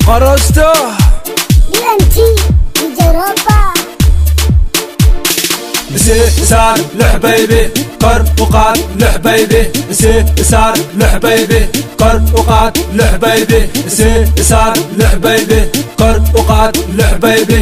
Qarosto. UMT Europa. Saar lixbaybi kor u qaad lixbaybi saar lixbaybi kor u qaad lixbaybi saar lixbaybi kor u qaad lixbaybi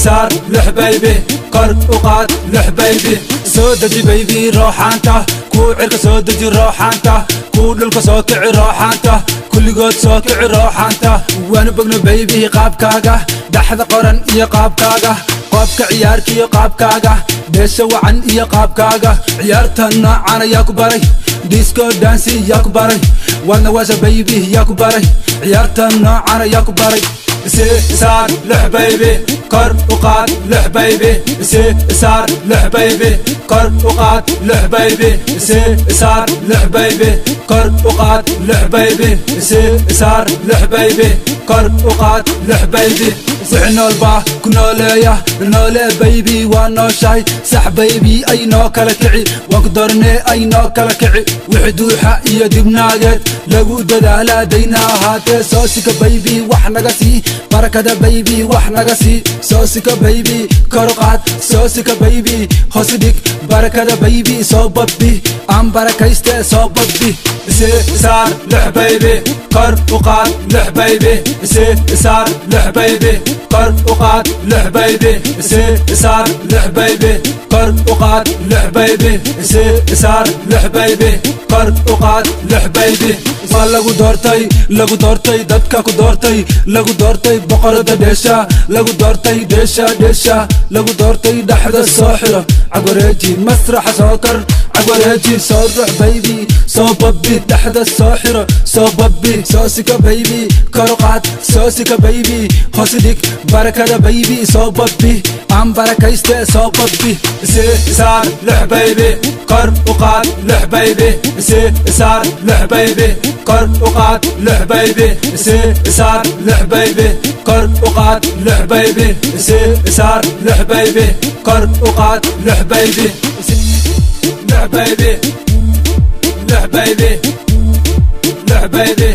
saar lixbaybi kor u qaad lixbaybi. Soo deji baybi rooxaanta kuu cirka, soo deji rooxaanta kuu dhulka, soo kici rooxaanta kulligood, soo kici rooxaanta. Waanu bogno baybi qaabkaaga dhaxda qoran iyo qaabkaaga qoobka ciyaarka iyo qaabkaaga dheesha wacan iyo qaabkaaga ciyaarta noocan ayaa ku baray, disco dance yaa ku baray, waadna waasha baybi yaa ku baray, ciyaarta noocan ayaa ku baray. Saar lixbaybi kor u qaad lixbaybi saar lixbaybi kor u qaad lixbaybi saar lixbaybi kor u qaad lixbaybi saar lixbaybi kor u qaad lixbaybi. Wixii nool baa ku nooleeya noolee baybi, waa nooshahay sax baybi, ay noo kala kici, waan ku doornee, ay noo kala kici. Wixii duuxa iyo dibnaageed lagu dadaalaa dayna ahaatee, soo sika baybi, wax naga sii barakada baybi, wax naga sii. Soo sika baybi kor u qaad, soo sika baybi hoos dhig, barakada baybi soo babbi, aan barakayste soo babbi. Saar lixbaybi kor u qaad lixbaybi saar lixbaybi kor u qaad lixbaybi saar lixbaybi kor u qaad lixbaybi saar lixbaybi kor u qaad lixbaybi. Waa lagu doortay, lagu doortay, dadka ku doortay, lagu doortay boqorada dheesha, lagu doortay dheesha dheesha, lagu doortay dhaxda soo xiro, cagwareeji masraxa soo kar, cagwareeji soo rux baybi, soo babbi dhaxda soo xiro, soo babbi. Soo sika baybi kor u qaad, soo sika baybi hoos dhig, barakada baybi soo babbi, aan barakayste soo babbi. Saar lixbaybi kor u qaad lixbaybi saar lixbaybi kor u qaad lixbaybi saar lixbaybi kor u qaad lixbaybi saar lixbaybi kor u qaad lixbaybi lixbaybi lixbaybi lixbaybi.